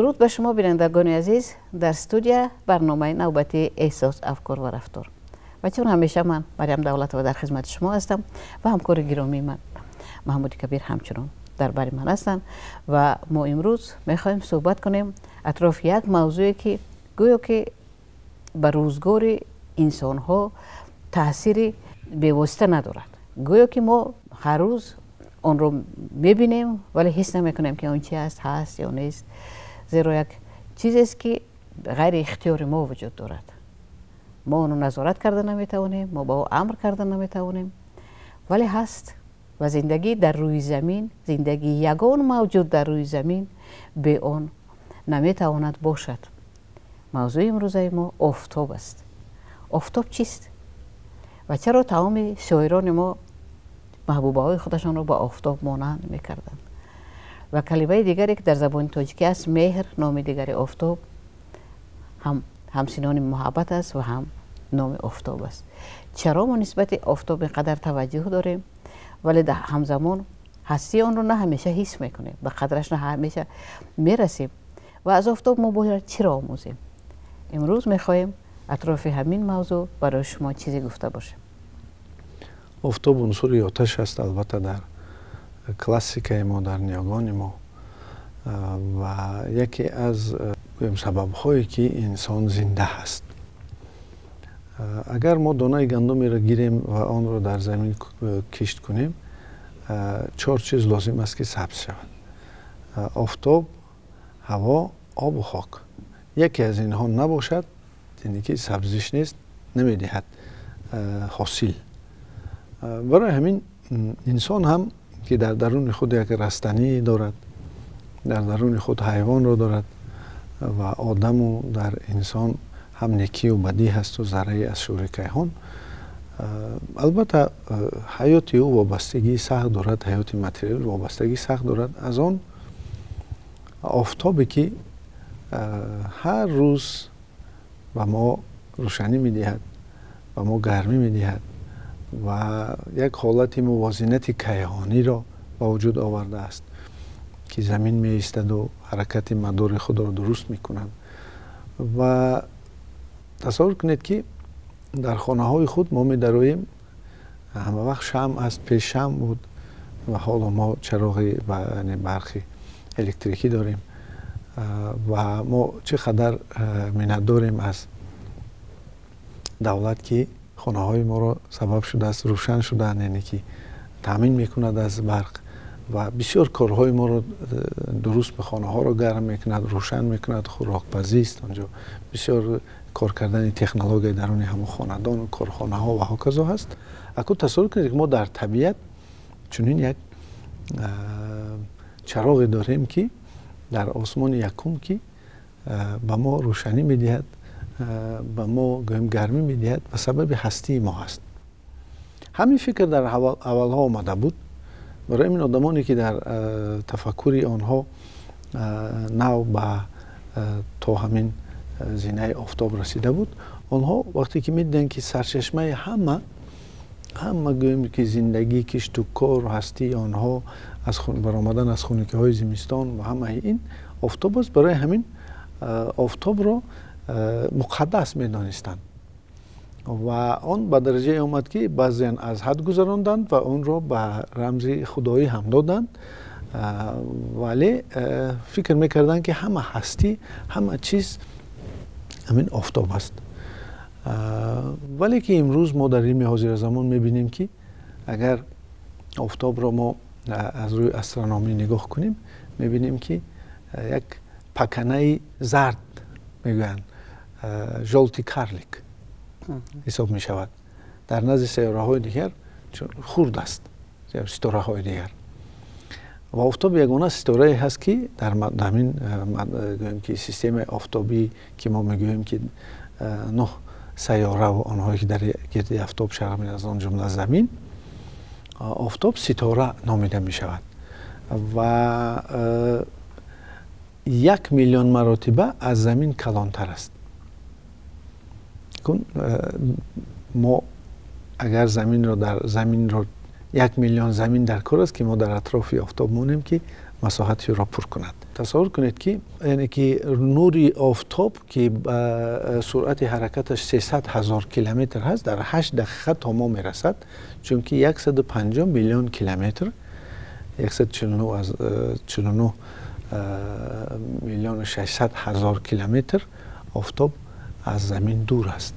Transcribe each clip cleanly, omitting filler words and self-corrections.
Дуруд ба шумо, бинандагони азиз. Дар студия барномаи навбатии «Эҳсос, афкор ва рафтор». Ва чун ҳамеша, ман, Марьям Давлатова, дар хизмати шумо ҳастам ва ҳамкори гиромии ман Маҳмуди Кабир ҳамчунон дар бари ман ҳастанд. Ва мо имрӯз мехоҳем суҳбат кунем атрофи як мавзӯе, ки гӯё ки ба рӯзгори инсонҳо таъсири бевосита надорад. Гӯё ки мо ҳар рӯз онро мебинем, вале ҳис намекунем, ки он чи аст, ҳаст ё нест, зеро як чизест, ки ғайри ихтиёри мо вуҷуд дорад. Мо онро назорат карда наметавонем, мо ба ӯ амр карда наметавонем, вале ҳаст. Ва зиндагӣ дар рӯи замин, зиндагии ягон мавҷуд дар рӯи замин бе он наметавонад бошад. Мавзӯи имрӯзаи мо офтоб аст. Офтоб чист ва чаро тамоми шоирони мо маҳбубаҳои худашонро ба офтоб монанд мекарданд? Ва калимаи дигаре, ки дар забони тоҷикӣ аст, меҳр, номи дигари офтоб, ҳам ҳамсинони муҳаббат аст ва ҳам номи офтоб аст. Чаро мо нисбати офтоб ин қадар таваҷҷӯҳ дорем, вале ҳамзамон ҳастии онро на ҳамеша ҳис мекунем, ба қадраш на ҳамеша мерасем? Ва аз офтоб мо бояд чиро омӯзем? Имрӯз мехоҳем атрофи ҳамин мавзӯъ барои шумо чизе гуфта бошем. Офтоб унсури оташ аст, албатта, дар классикаи мо, дар ниёгони мо, ва яке аз, гӯем, сабабҳое, ки инсон зинда ҳаст. Агар мо донаи гандумеро гирем ва онро дар замин кишт кунем, чор чиз лозим аст, ки сабз шавад: офтоб, ҳаво, обу хок. Яке аз инҳо набошад, яъне ки сабзиш нест, намедиҳад ҳосил. Барои ҳамин инсон ҳам, ки дар даруни худ як растанӣ дорад, дар даруни худ ҳайвонро дорад, ва одаму дар инсон ҳам некию бадӣ ҳасту заррае аз шӯри кайҳон, албатта, ҳаёти ӯ вобастагии сахт дорад, ҳаёти материал вобастагии сахт дорад аз он офтобе, ки ҳар рӯз ба мо рӯшанӣ медиҳад, ба мо гармӣ медиҳад ва як ҳолати мувозинати кайҳониро ба вуҷуд овардааст, ки замин меистаду ҳаракати мадори худро дуруст мекунад. Ва тасаввур кунед, ки дар хонаҳои худ мо медароем, ҳама вақт шамъ аст, пеш шамъ буд ва ҳоло мо чароғи барқи электрикӣ дорем. Ва мо чӣ қадар миннатдорем аз давлат, ки хонаҳои моро сабаб шудааст рӯшан шудаанд, яъне ки таъмин мекунад аз барқ ва бисёр корҳои моро дуруст, ба хонаҳоро гарм мекунад, рӯшан мекунад, хӯрокпазист онҷо, бисёр кор кардани технологияи даруни ҳамон хонадону корхонаҳо ва ҳоказо ҳаст. Акун тасаввур кунед, ки мо дар табиат чунин як чароғе дорем, ки дар осмони якум, ки ба мо рӯшанӣ медиҳад, ба мо, гӯем, гармӣ медиҳад ва сабаби ҳастии мо ҳаст. Ҳамин фикр дар аввалҳо омада буд. Барои ин одамоне, ки дар тафаккури онҳо нав ба то ҳамин зинаи офтоб расида буд, онҳо вақте ки медиданд, ки сарчашмаи ҳама, гӯем ки, зиндагӣ, кишту кор, ҳастии онҳо, аз баромадан аз хунукиҳои зимистон ва ҳамаи ин офтоб аст, барои ҳамин офтобро муқаддас медонистанд. Ва он ба дараҷае омад, ки баъзеан аз ҳад гузаронданд ва онро ба рамзи худоӣ ҳам доданд, вале фикр мекарданд, ки ҳама ҳастӣ, ҳама чиз ҳамин офтоб аст. Вале ки имрӯз мо дар илми ҳозиразамон мебинем, ки агар офтобро мо аз рӯи астрономӣ нигоҳ кунем, мебинем, ки як паканаи зард мегӯянд, жёлтый карлик ҳисоб мешавад. Дар назди сайёраҳои дигар хурд аст, ситораҳои дигар. Ва офтоб ягона ситорае ҳаст, ки дар ҳамин, гӯем ки, системаи офтобӣ, ки мо мегӯем, ки нӯҳ сайёраву онҳое, ки дар гирди офтоб чарх мезананд, аз он ҷумла замин, офтоб ситора номида мешавад ва 1 миллион маротиба аз замин калонтар аст. Мо агар заминро дар заминро 1 миллион замин дар кор аст, ки мо дар атрофи офтоб монем, ки масоҳати ӯро пур кунад. Тасаввур кунед, ки яъне ки нури офтоб, ки ба суръати ҳаракаташ 300 ҳазор километр ҳаст, дар 8 дақиқа то мо мерасад, чунки 150 миллион километр, 149 аз 49 миллиону 600 ҳазор километр офтоб аз замин дур аст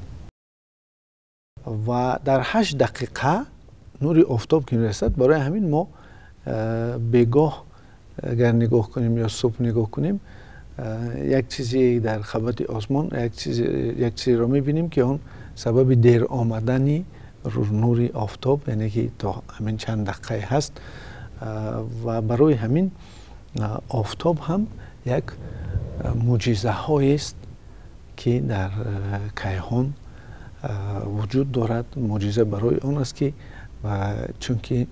ва дар 8 дақиқа нури офтоб ки мерасад. Барои ҳамин мо бегоҳ агар нигоҳ кунем ё субҳ нигоҳ кунем, як чизе дар қабати осмон, як чизеро мебинем, ки он сабаби дер омадани нури офтоб, яъне ки то ҳамин чанд дақиқае ҳаст. Ва барои ҳамин офтоб ҳам як мӯъҷизаҳоест, ки дар кайҳон вуҷуд дорад. Мӯъҷиза барои он аст, ки чунки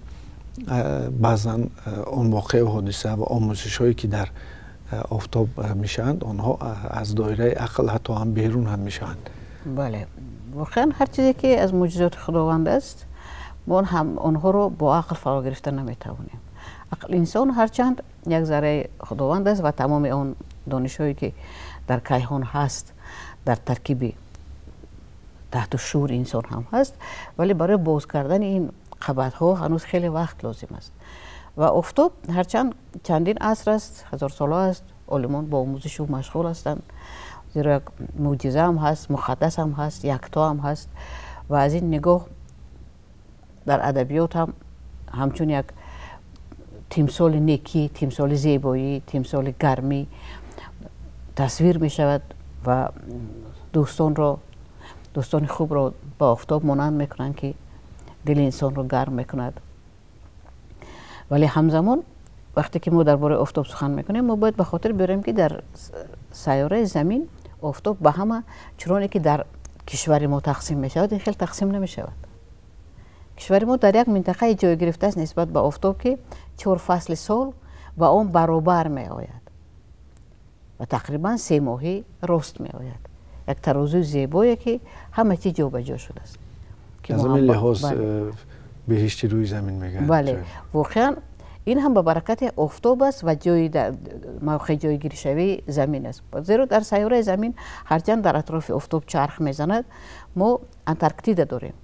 баъзан он воқеа, ҳодиса ва омӯзишҳое, ки дар офтоб мешаванд, онҳо аз доираи ақл ҳатто ҳам берун ҳам мешаванд. Бале, воқеан ҳар чизе, ки аз мӯъҷизоти Худованд аст, мо ҳам онҳоро бо ақл фаро гирифта наметавонем. Ақл инсон ҳарчанд як зарраи Худованд аст ва тамоми он донишҳое, ки дар кайҳон ҳаст, дар таркиби таҳту шуури инсон ҳам ҳаст, вале барои боз кардани ин қабатҳо ҳанӯз хеле вақт лозим аст. Ва офтоб ҳарчанд чандин аср аст, ҳазорсола аст, олимон бо омӯзиши ӯ машғул ҳастанд, зеро як мӯъҷиза ҳам ҳаст, муқаддас ҳам ҳаст, якто ҳам ҳаст ва аз ин нигоҳ дар адабиёт ҳам ҳамчун як тимсоли некӣ, тимсоли зебоӣ, тимсоли гармӣ тасвир мешавад ва дӯстони хубро ба офтоб монанд мекунанд, ки дили инсонро гарм мекунад. Вале ҳамзамон вақте ки мо дар бораи офтоб сухан мекунем, мо бояд ба хотир биёрем, ки дар сайёраи Замин офтоб ба ҳама чуноне ки дар кишвари мо тақсим мешавад, ин хел тақсим намешавад. Кишвари мо дар як минтақае ҷой гирифтааст нисбат ба офтоб, ки 4 фасли сол ба он баробар меояд ва тақрибан 3 моҳӣ рост меояд. Як тарозуи зебое, ки ҳама чиз ҷобаҷо шудааст. Аз ҳамин лиҳоз беҳишти рӯи замин мегӯянд. Бале, воқеан ин ҳам ба баракати офтоб аст ва ҷои мавқеи ҷойгиршавии замин аст, зеро дар сайёраи Замин ҳарчанд дар атрофи офтоб чарх мезанад, мо Антарктида дорем,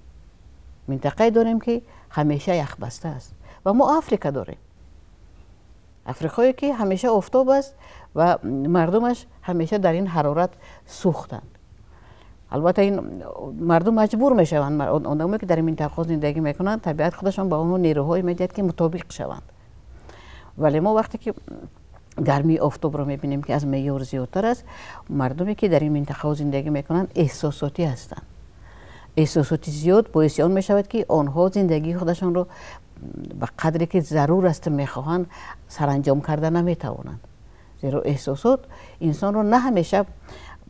минтақае дорем, ки ҳамеша яхбаста аст, ва мо Африка дорем, Африқое, ки ҳамеша офтоб аст ва мардумаш ҳамеша дар ин ҳарорат сӯхтанд. Албатта, ин мардум маҷбур мешаванд. Одамое, ки дар ин минтақаҳо зиндагӣ мекунанд, табиат худашон ба онҳо нерӯҳое медиҳад, ки мутобиқ шаванд. Вале мо вақте ки гармии офтобро мебинем, ки аз меъёр зиёдтар аст, мардуме, ки дар ин минтақаҳо зиндагӣ мекунанд, эҳсосотӣ ҳастанд. Эҳсосоти зиёд боиси он мешавад, ки онҳо зиндагии худашонро ба қадре, ки зарур аст, мехоҳанд, саранҷом карда наметавонанд, зеро эҳсосот инсонро на ҳамеша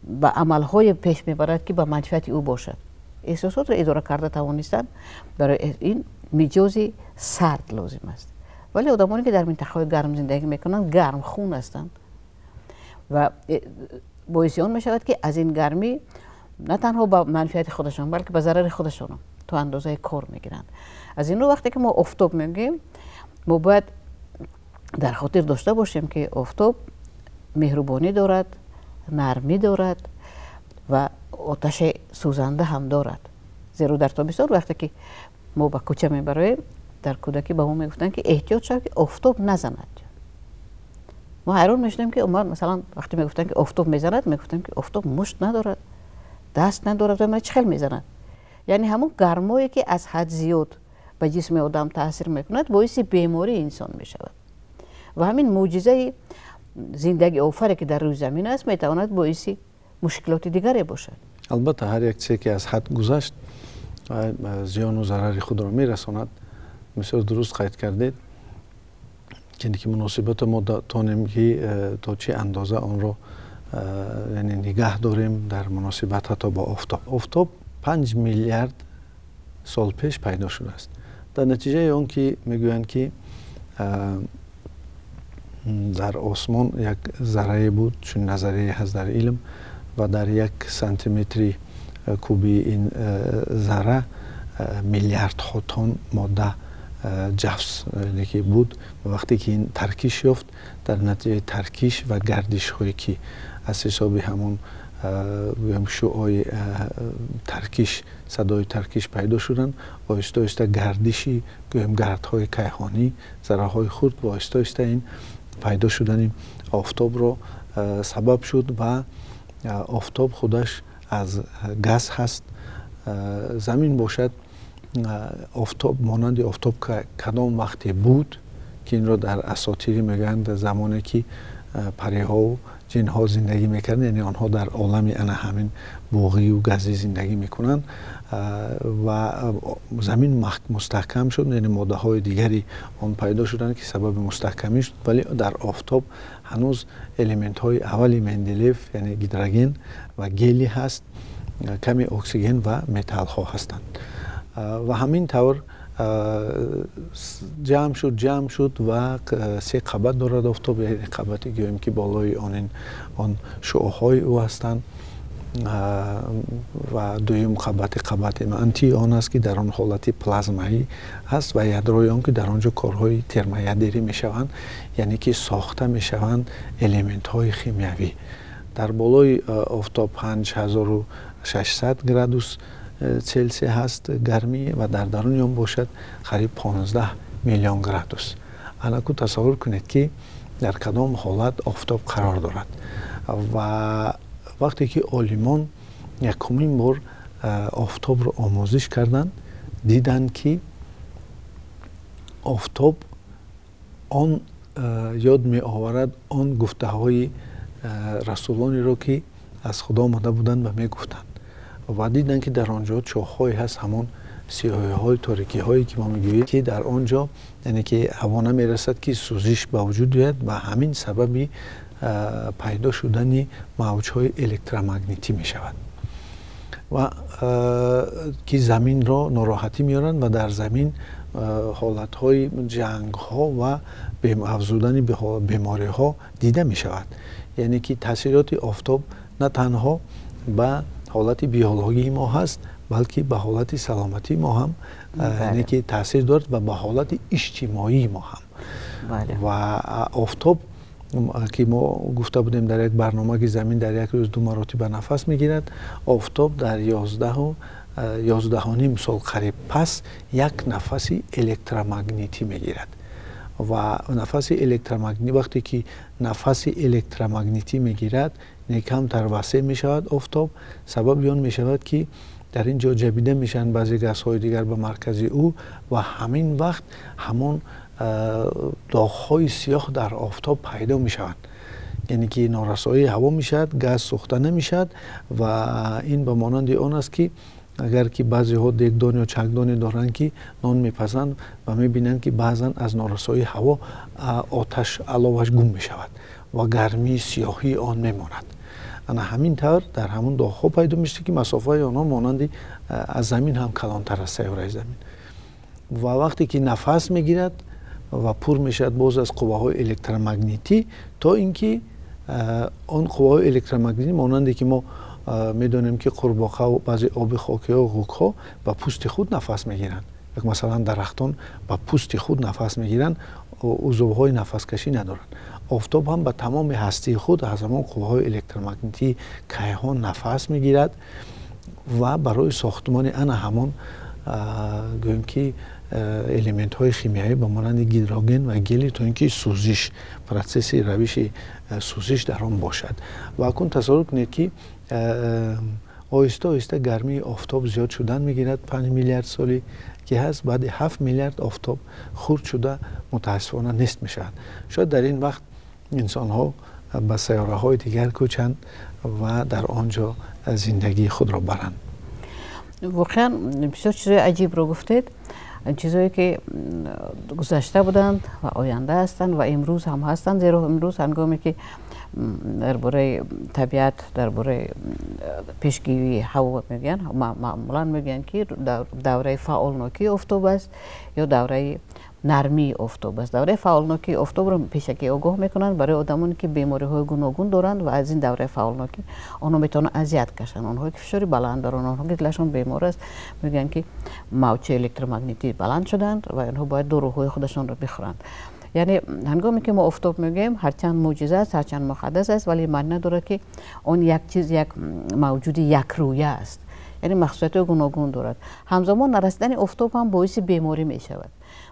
ба амалҳое пеш мебарад, ки ба манфиати ӯ бошад. Эҳсосотро идора карда тавонистан барои ин миҷози сард лозим аст. Вале одамоне, ки дар минтақаҳои гарм зиндагӣ мекунанд, гармхун ҳастанд ва боиси он мешавад, ки аз ин гармӣ на танҳо ба манфиати худашон, балки ба зарари худашонам то андозаи кор мегиранд. Аз ин рӯ, вақте ки мо офтоб мегӯем, мо бояд дар хотир дошта бошем, ки офтоб меҳрубонӣ дорад, нармӣ дорад ва оташи сӯзанда ҳам дорад. Зеро дар тобистон вақте ки мо ба кӯча мебароем, дар кӯдакӣ ба мо мегуфтанд, ки эҳтиёт шав, ки офтоб назанад. Мо ҳайрон мешудем, ки масалан, вақте мегуфтанд, ки офтоб мезанад, мегуфтем, ки офтоб мушт надорад, даст надорад, ва чӣ хел мезанад? Яъне ҳамон гармое, ки аз ҳад зиёд ба ҷисми одам таъсир мекунад, боиси бемории инсон мешавад. Ва ҳамин мӯъҷизаи зиндагиофаре, ки дар рӯи замин аст, метавонад боиси мушкилоти дигаре бошад. Албатта, ҳар як чизе, ки аз ҳад гузашт, зиёну зарари худро мерасонад. Бисёр дуруст қайд кардед, ки муносибато мо тонем, ки то чӣ андоза онро, яъне, нигаҳ дорем дар муносибат ҳатто бо офтоб. Офтоб 5 миллиард сол пеш пайдо шудааст, дар натиҷаи он ки мегӯянд, ки дар осмон як заррае буд, чун назарияе ҳаст дар илм, ва дар 1 сантиметри кубии ин зарра миллиардҳо тон модда. ҷафс ки буд. Вақте ки ин таркиш ёфт, дар натиҷаи таркиш ва гардишҳое ки аз ҳисоби ҳамон шуъои таркиш, садои таркиш пайдо шуданд, оҳиста оҳиста гардиши гӯем гардҳои кайҳонӣ, зарраҳои хурд ва оҳиста оҳиста ин пайдо шудани офтобро сабаб шуд. Ва офтоб худаш аз газ ҳаст, замин бошад офтоб монанди офтоб кадом вақте буд, ки инро дар асотирӣ мегӯянд, замоне ки париҳову ҷинҳо зиндагӣ мекарданд, яъне онҳо дар олами ана ҳамин буғию газӣ зиндагӣ мекунанд. Ва замин мустаҳкам шуд, яъне моддаҳои дигари он пайдо шуданд, ки сабаби мустаҳкамӣ шуд. Вале дар офтоб ҳанӯз элементҳои аввали Менделеев, яъне гидроген ва гелий ҳаст, ками оксиген ва металлҳо ҳастанд. Ва ҳамин тавр ҷамъ шуд ва се қабат дорад офтоб. Яъне қабати гӯем ки болои он шуъоҳои ӯ ҳастанд, ва дуюм қабати қабати мантии он аст, ки дар он ҳолати плазмаӣ ҳаст, ва ядрои он, ки дар он ҷо корҳои термоядерӣ мешаванд, яъне ки сохта мешаванд элементҳои химиявӣ. Дар болои офтоб 5600 градус Целсия ҳаст гармӣ, ва дар даруни он бошад қариб 15 миллион градус. Анаку тасаввур кунед, ки дар кадом ҳолат офтоб қарор дорад. Ва вақте ки олимон якумин бор офтобро омӯзиш карданд, диданд, ки офтоб он ёд меоварад он гуфтаҳои расулонеро, ки аз Худо омада буданд ва мегуфтанд. Ва диданд, ки дар он ҷо чоҳҳое ҳаст, ҳамон сиёҳиҳои торикиҳое, ки мо мегӯем, ки дар он ҷо яъне ки ҳаво намерасад, ки сӯзиш ба вуҷуд ояд, ва ҳамин сабаби пайдо шудани мавҷҳои электромагнитӣ мешавад, ва ки заминро нороҳатӣ меоранд, ва дар замин ҳолатҳои ҷангҳо ва афзудани бемориҳо дида мешавад. Яъне ки таъсироти офтоб на танҳо ба ҳолати биологии мо ҳаст, балки ба ҳолати саломатии мо ҳам яъне ки таъсир дорад ва ба ҳолати иҷтимоии мо ҳам. Ва офтоб, ки мо гуфта будем дар як барнома, ки замин дар як рӯз ду маротиба нафас мегирад, офтоб дар 11.5 сол қариб пас як нафаси электромагнитӣ мегирад. Ва нафаси электромагнитӣ, вақте ки нафаси электромагнитӣ мегирад, камтар васеъ мешавад офтоб, сабаби он мешавад, ки дар ин ҷо ҷабида мешаванд баъзе газҳои дигар ба маркази ӯ, ва ҳамин вақт ҳамон доғҳои сиёҳ дар офтоб пайдо мешаванд, яъне ки норасоии ҳаво мешавад, газ сӯхта намешавад. Ва ин ба монанди он аст, ки агар ки баъзеҳо дегдон ё чакдоне доранд, ки нон мепазанд, ва мебинанд, ки баъзан аз норасоии ҳаво оташ аловаш гум мешавад ва гармии сиёҳии он мемонад. Ана ҳамин тавр дар ҳамон доғҳо пайдо мешавад, ки масофаи онҳо монанди аз замин ҳам калонтар аст, сайёраи замин. Ва вақте ки нафас мегирад ва пур мешавад боз аз қувваҳои электромагнитӣ, то ин ки он қувваҳои электромагнитӣ, монанде ки мо медонем, ки қурбоқаву баъзе оби хокиҳо, ғӯкҳо ба пӯсти худ нафас мегиранд, масалан дарахтон ба пӯсти худ нафас мегиранд, узвҳои нафаскашӣ надоранд, офтоб ҳам ба тамоми ҳастии худ аз ҳамон қувваҳои электромагнитии кайҳон нафас мегирад ва барои сохтмони ана ҳамон гӯем ки элементҳои химиявӣ ба монанди гидроген ва гелий, то ин ки сӯзиш, процесси равиши сӯзиш дар он бошад. Ва акнун тасаввур кунед, ки оҳиста оҳиста гармии офтоб зиёд шудан мегирад. 5 миллиард соли ки ҳаст, баъди 7 миллиард офтоб хурд шуда, мутаассифона, нест мешавад. Шояд дар ин вақт инсонҳо ба сайёраҳои дигар кӯчанд ва дар он ҷо зиндагии худро баранд. Воқеан бисёр чизои аҷибро гуфтед, чизое ки гузашта буданд ва оянда ҳастанд ва имрӯз ҳам ҳастанд, зеро имрӯз ҳангоме ки дар бораи табиат, дар бораи пешгӯии ҳаво мегӯянд, маъмулан мегӯянд, ки давраи фаъолнокии офтоб аст ё давраи Нармии офтоб аст. Давраи фаъолнокии офтобро пешакӣ огоҳ мекунанд барои одамоне, ки бемориҳои гуногун доранд ва аз ин давраи фаъолнокӣ онҳо метавонанд азият кашанд. Онҳое ки фишори баланд доранд, онҳо ки дилашон бемор аст, мегӯянд, ки мавҷи электромагнитӣ баланд шуданд ва онҳо бояд доруҳои худашонро бихӯранд. Яъне ҳангоме ки мо офтоб мегӯем, ҳарчанд мӯъҷиза аст, ҳарчанд муқаддас аст, вале маъни надорад, ки он як чиз, як мавҷуди якрӯя аст. Яъне махсусиятҳои гуногун дорад. Ҳамзамон нарасидани офтоб ҳам боиси беморӣ мешавад.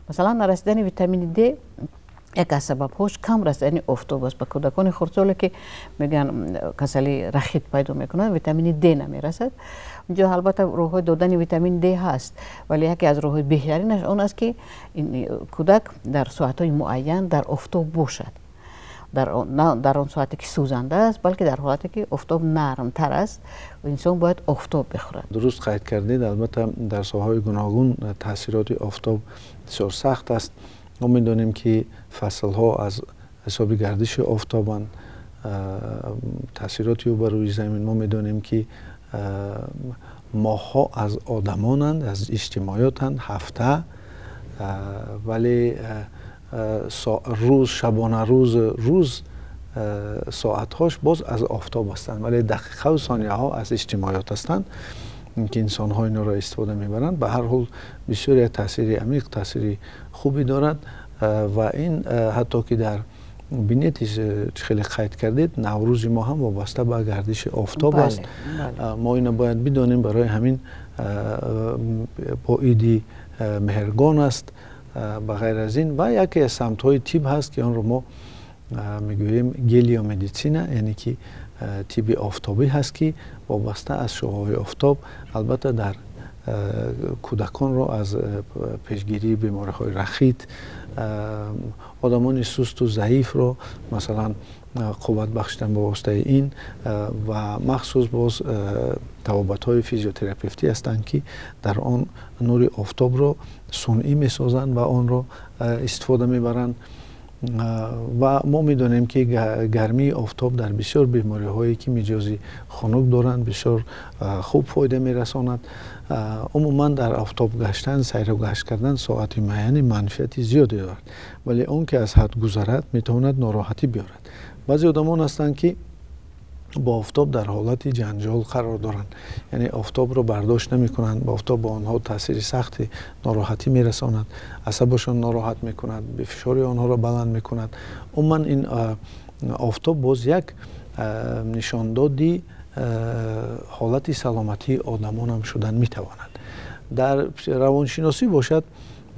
Масалан, нарасидани витамини Д як аз сабабҳош кам расидани офтоб аст. Ба кӯдакони хурдсоле, ки мегӯянд, касалии рахит пайдо мекунанд, витамини Д намерасад. Унҷо албатта роҳҳои додани витамини Д ҳаст, вале яке аз роҳҳои беҳтаринаш он аст, ки кӯдак дар соатҳои муайян дар офтоб бошад, на дар он соате, ки сӯзанда аст, балки дар ҳолате, ки офтоб нармтар аст, инсон бояд офтоб бихӯрад. Дуруст қайд кардед. Албатта, дар соҳаҳои гуногун таъсироти офтоб бисёр сахт аст. Мо медонем, ки фаслҳо аз ҳисоби гардиши офтобанд, таъсироти ӯ ба рӯи замин. Мо медонем, ки моҳҳо аз одамонанд, аз иҷтимоётанд, ҳафта, вале рӯз, шабонарӯз, рӯз, соатҳош боз аз офтоб ҳастанд, вале дақиқаву сонияҳо аз иҷтимоёт ҳастанд, ки инсонҳо инро истифода мебаранд. Ба ҳар ҳол, бисёр як таъсири амиқ, таъсири хубе дорад. Ва ин ҳатто ки дар бинед, хеле қайд кардед, Наврӯзи мо ҳам вобаста ба гардиши офтоб аст. Мо ино бояд бидонем. Барои ҳамин бо иди Меҳргон аст. Ба ғайр аз ин, ва яке аз самтҳои тиб ҳаст, ки онро мо мегӯем гелиомедицина, яъне ки тиби офтобӣ ҳаст, ки вобаста аз шуъои офтоб, албатта, дар кӯдаконро аз пешгирии бемориҳои рахит, одамони сусту заифро, масалан, қувват бахшидан ба воситаи ин, ва махсус боз табобатҳои физиотерапевтӣ ҳастанд, ки дар он нури офтобро сунъӣ месозанд ва онро истифода мебаранд. Ва мо медонем, ки гармии офтоб дар бисёр бемориҳое, ки миҷози хунук доранд, бисёр хуб фоида мерасонад. Умуман, дар офтоб гаштан, сайру гашт кардан соати муайяни манфиати зиёде дорад, вале он ки аз ҳад гузарад, метавонад нороҳатӣ биёрад. Баъзе одамон ҳастанд, ки бо офтоб дар ҳолати ҷанҷол қарор доранд, яъне офтобро бардошт намекунанд. Ба офтоб ба онҳо таъсири сахти нороҳатӣ мерасонад, асабашон нороҳат мекунад, фишори онҳоро баланд мекунад. Умуман, ин офтоб боз як нишондоди ҳолати саломатии одамонам шудан метавонад. Дар равоншиносӣ бошад,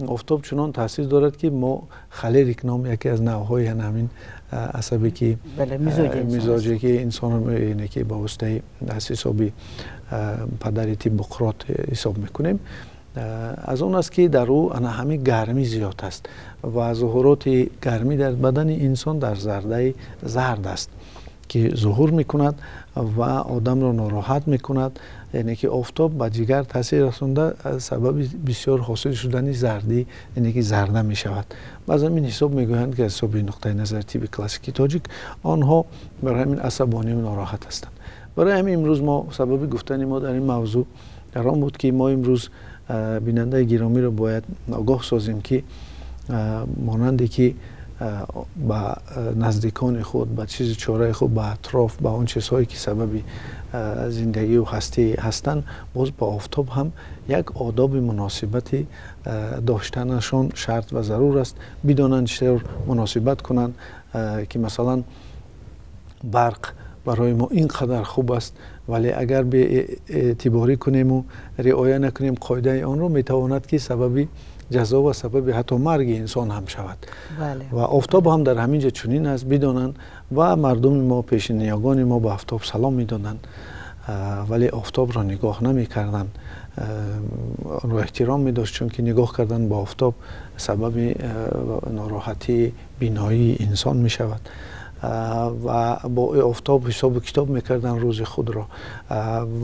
офтоб чунон таъсир дорад, ки мо холерик ном яке аз навъҳои ҳамин асабе, ки мизоҷе, ки инсон ки ба воситаи аз ҳисоби падари тиб Буқрот ҳисоб мекунем, аз он аст, ки дар ӯ ана ҳамин гармӣ зиёд аст ва зуҳуроти гармӣ дар бадани инсон дар зардаи зард аст, ки зуҳур мекунад ва одамро нороҳат мекунад. Яъне ки офтоб ба ҷигар таъсир расонда, сабаби бисёр ҳосил шудани зардӣ, яъне ки зарда мешавад. Баъз ҳамин ҳисоб мегӯянд, ки аз ҳисоби нуқтаи назари тиби классикии тоҷик онҳо барои ҳамин асабонию нороҳат ҳастанд. Барои ҳамин имрӯз мо сабаби гуфтани мо дар ин мавзӯъ дар он буд, ки мо имрӯз бинандаи гиромиро бояд огоҳ созем, ки монанде ки ба наздикони худ, ба чизи чораи худ, ба атроф, ба он чизҳое, ки сабаби зиндагию ҳастӣ ҳастанд, боз ба офтоб ҳам як одоби муносибати доштанашон шарт ва зарур аст. Бидонанд, чӣ тавр муносибат кунанд, ки масалан барқ барои мо ин қадар хуб аст, вале агар беэътиборӣ кунему риоя накунем қоидаи онро, метавонад, ки сабаби ҷазо ва сабаби ҳатто марги инсон ҳам шавад. Ва офтоб ҳам дар ҳамин ҷо чунин аст, бидонанд. Ва мардуми мо, пеши ниёгони мо ба офтоб салом медоданд, вале офтобро нигоҳ намекарданд, онро эҳтиром медошт, чунки нигоҳ кардан ба офтоб сабаби нороҳатии биноии инсон мешавад. Ва бо офтоб ҳисобу китоб мекарданд рӯзи худро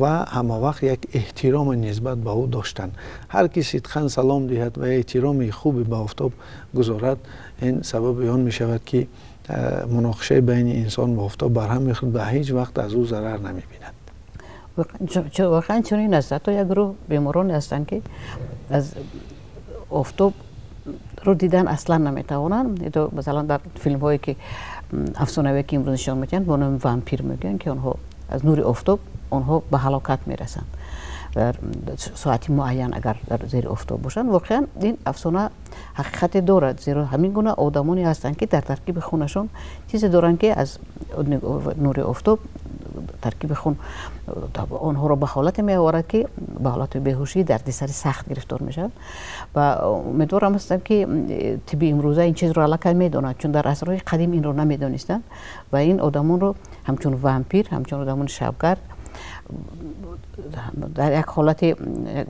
ва ҳама вақт як эҳтироми нисбат ба ӯ доштанд. Ҳар ки сидқан салом диҳад ва эҳтироми хубе ба офтоб гузорад, ин сабаби он мешавад, ки муноқишаи байни инсон ва офтоб барҳам мехӯрад ва ҳеҷ вақт аз ӯ зарар намебинад. Воқеан чунин аст. Ҳатто як гурӯҳ бемороне ҳастанд, ки аз офтоб ро дидан аслан наметавонанд. Масалан, дар филмҳое ки афсонавие ки имрӯз нишон медиҳанд, бо номи вампир мегӯянд, ки онҳо аз нури офтоб онҳо ба ҳалокат мерасанд дар соати муайян, агар дар зери офтоб бошанд. Воқеан ин афсона ҳақиқате дорад, зеро ҳамин гуна одамоне ҳастанд, ки дар таркиби хунашон чизе доранд, ки аз нури офтоб таркиби хун онҳоро ба ҳолате меоварад, ки ба ҳолати беҳушӣ, дардисари сахт гирифтор мешаванд. Ва умедворам ҳастам, ки тибби имрӯза ин чизро аллакай медонад, чун дар асрҳои қадим инро намедонистанд ва ин одамонро ҳамчун вампир, ҳамчун одамони шабгард дар як ҳолати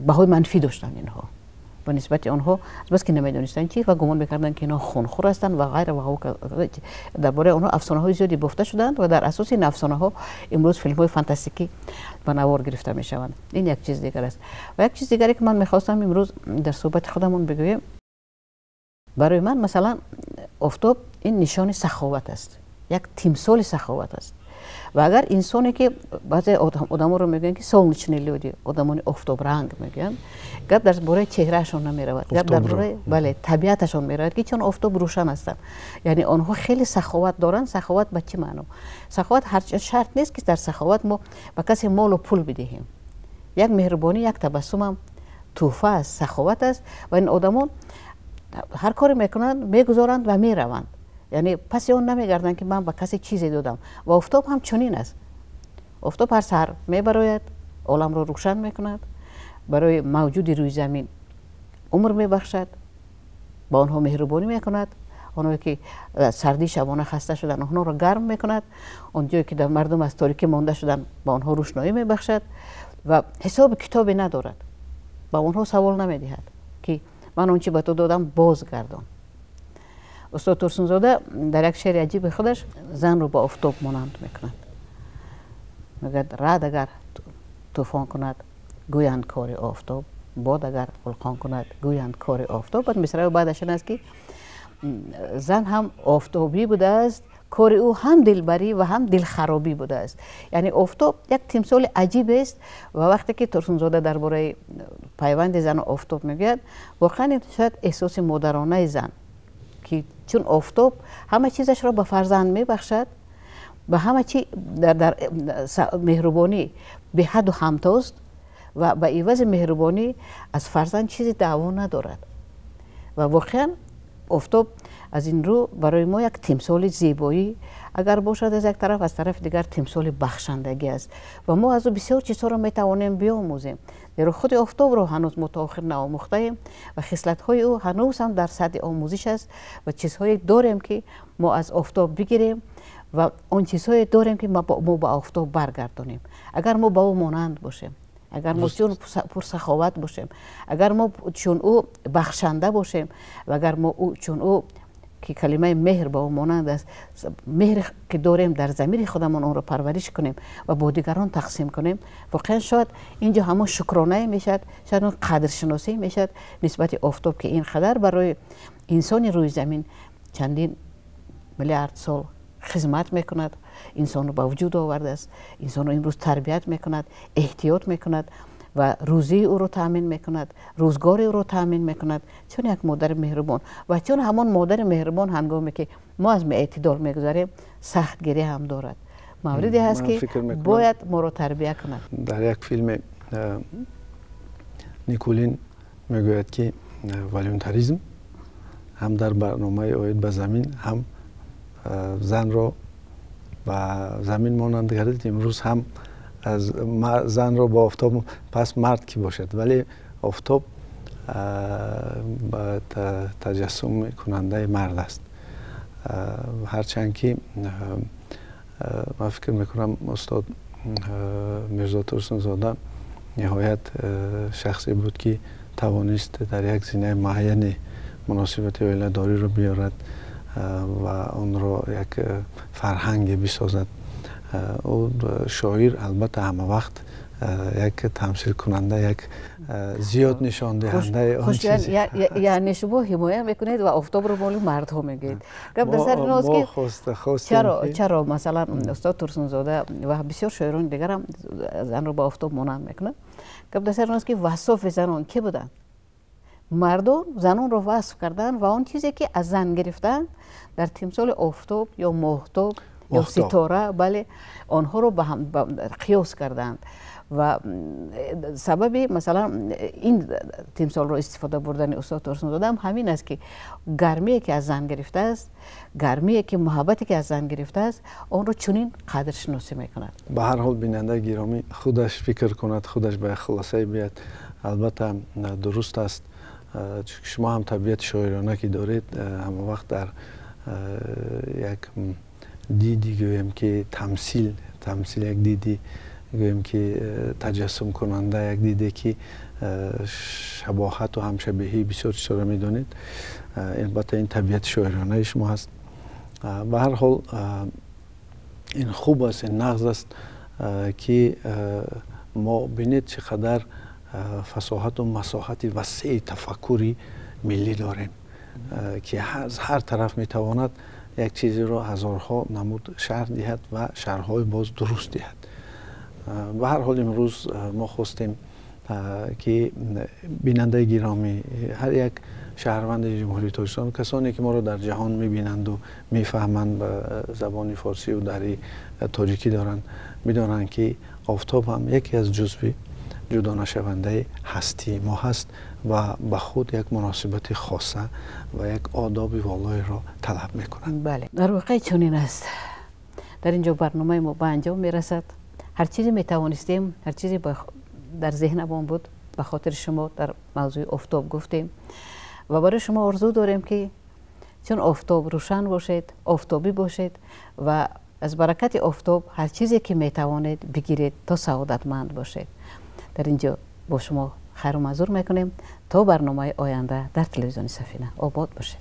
баҳои манфӣ доштанд инҳо ба нисбати онҳо, бас ки намедонистанд чи ва гумон мекарданд, ки инҳо хунхӯр ҳастанд ва ғайра. Ва дар бораи онҳо афсонаҳои зиёде бофта шуданд ва дар асоси ин афсонаҳо имрӯз филмҳои фантастикӣ ба навор гирифта мешаванд. Ин як чиз дигар аст. Ва як чиз дигаре, ки ман мехостам имрӯз дар суҳбати худамон бигӯем, барои ман, масалан, офтоб ин нишони саховат аст, як тимсоли саховат аст. Ва агар инсоне ки баъзе одаморо мегӯянд, ки солнечные люди, одамони офтобранг мегӯянд, гап дар бораи чеҳраашон намеравад, гап дар бораи, бале, табиаташон меравад, ки чун офтоб рӯшан ҳастанд, яъне онҳо хеле саховат доранд. Саховат ба чӣ маъно? Саховат шарт нест, ки дар саховат мо ба касе молу пул бидиҳем. Як меҳрубонӣ, як табассумам тӯҳфа аст, саховат аст. Ва ин одамон ҳар коре мекунанд, мегузоранд ва мераванд, яъне паси он намегарданд, ки ман ба касе чизе додам. Ва офтоб ҳам чунин аст. Офтоб ҳар саҳар мебарояд, оламро рӯшан мекунад, барои мавҷуди рӯи замин умр мебахшад, ба онҳо меҳрубонӣ мекунад. Онҳое ки сардии шабона хаста шуданд, онҳоро гарм мекунад. Он ҷое ки мардум аз торикӣ монда шуданд, ба онҳо рӯшноӣ мебахшад ва ҳисоби китобе надорад, ба онҳо савол намедиҳад, ки ман он чи ба ту додам, бозгардон. Устод Турсунзода дар як шеъри аҷиби худаш занро ба офтоб монанд мекунад. Мегӯяд: раъд агар тӯфон кунад, гӯянд кори офтоб, бод агар вулқон кунад, гӯянд кори офтоб. Баъд мисраи баъдаш ин аст, ки зан ҳам офтобӣ будааст, кори ӯ ҳам дилбарӣ ва ҳам дилхаробӣ будааст. Яъне офтоб як тимсоли аҷибест. Ва вақте ки Турсунзода дар бораи пайванди зану офтоб мегӯяд, воқеан шояд эҳсоси модаронаи зан, ки чун офтоб ҳама чизашро ба фарзанд мебахшад, ба ҳама чи дар меҳрубонӣ беҳаду ҳамтост ва ба ивази меҳрубонӣ аз фарзанд чизи даъво надорад. Ва воқеан офтоб аз ин рӯ барои мо як тимсоли зебоӣ агар бошад аз як тараф, аз тарафи дигар тимсоли бахшандагӣ аст. Ва мо аз ӯ бисёр чизҳоро метавонем биомӯзем, зеро худи офтобро ҳанӯз мо то охир наомӯхтаем ва хислатҳои ӯ ҳанӯз ҳам дар сатҳи омӯзиш аст. Ва чизҳое дорем, ки мо аз офтоб бигирем, ва он чизҳое дорем, ки мо ба офтоб баргардонем, агар мо ба ӯ монанд бошем, агар мо чун пурсаховат бошем, агар мо чун ӯ бахшанда бошем ва агар мо чун ӯ, ки калимаи меҳр ба ӯ монанд аст, меҳре ки дорем дар замири худамон, онро парвариш кунем ва бо дигарон тақсим кунем. Воқеан шояд инҷо ҳамон шукронае мешавад, шояд он қадршиносӣ мешавад нисбати офтоб, ки ин қадар барои инсони рӯи замин чандин миллиард сол хизмат мекунад, инсонро ба вуҷуд овардааст, инсонро имрӯз тарбият мекунад, эҳтиёт мекунад ва рӯзии ӯро таъмин мекунад, рӯзгори ӯро таъмин мекунад, чун як модари меҳрубон. Ва чун ҳамон модари меҳрубон, ҳангоме ки мо аз эътидол мегузарем, сахтгирӣ ҳам дорад. Мавриде ҳаст, ки бояд моро тарбия кунад. Дар як филме Никулин мегӯяд, ки волюнтаризм ҳам дар барномаи оид ба замин, ҳам занро ба замин монанд гардид, имрӯз ҳам занро ба офтоб. Пас мард кӣ бошад? Вале офтоб таҷассумкунандаи мард аст. Ҳарчанд ки ман фикр мекунам, устод Мирзо Турсунзода ниҳоят шахсе буд, ки тавонист дар як зинаи муайяне муносибати оиладориро биёрад ва онро як фарҳанге бисозад. Ӯ шоир албатта ҳама вақт як тамсилкунанда, як зиёд нишондиҳандаи он чиз. Яъне шумо ҳимоя мекунед ва офтобро моли мардҳо мегӯед. Гап дар сари ин аст, ки чаро, масалан, устод Турсунзода ва бисёр шоирони дигарам занро ба офтоб монанд мекунанд. Гап дар сари ин аст, ки вассофи занон кӣ буданд? Мардон занонро васф карданд ва он чизе ки аз зан гирифтанд дар тимсоли офтоб ё моҳтоб ё ситора, бале, онҳоро ба ҳам қиёс карданд. Ва сабаби масалан ин тимсолро истифода бурдани устод Турсунзода ҳам ҳамин аст, ки гармие ки аз зан гирифтааст, гармие ки муҳаббате ки аз зан гирифтааст, онро чунин қадршиносӣ мекунад. Ба ҳар ҳол бинандаи гиромӣ худаш фикр кунад, худаш ба як хулосае биёяд. Албатта дуруст аст, чунки шумо ҳам табиати шоирона ки доред, ҳама вақт дар як диди гӯем ки тамсил, тамсил як диди гӯем ки таҷассумкунанда, як диде ки шабоҳату ҳамшабеҳии бисёр чизҳоро медонед. Албатта ин табиати шоиронаи шумо ҳаст. Ба ҳар ҳол ин хуб аст, ин нағз аст, ки мо бинед чӣ қадар фасоҳату масоҳати васеи тафаккури миллӣ дорем, ки аз ҳар тараф метавонад як чизеро ҳазорҳо намуд шарҳ диҳад ва шарҳҳои боз дуруст диҳад. Ба ҳар ҳол имрӯз мо хостем, ки бинандаи гиромӣ, ҳар як шаҳрванди Ҷумҳурии Тоҷикистон, касоне ки моро дар ҷаҳон мебинанду мефаҳманд, ба забони форсию дари тоҷикӣ доранд, бидонанд, ки офтоб ҳам яке аз ҷузви ҷудонашавандаи ҳастии мо ҳаст ва ба худ як муносибати хоса ва як одоби волоеро талаб мекунад. Бале, дар воқеъ чунин аст. Дар ин ҷо барномаи мо ба анҷом мерасад. Ҳар чизе метавонистем, ҳар чизе дар зеҳнамон буд, ба хотири шумо дар мавзӯи офтоб гуфтем ва барои шумо орзу дорем, ки чун офтоб рӯшан бошед, офтобӣ бошед ва аз баракати офтоб ҳар чизе ки метавонед бигиред, то саодатманд бошед. Дар ин ҷо бо шумо хайру манзур мекунем то барномаи оянда дар телевизиони Сафина. Обод бошед.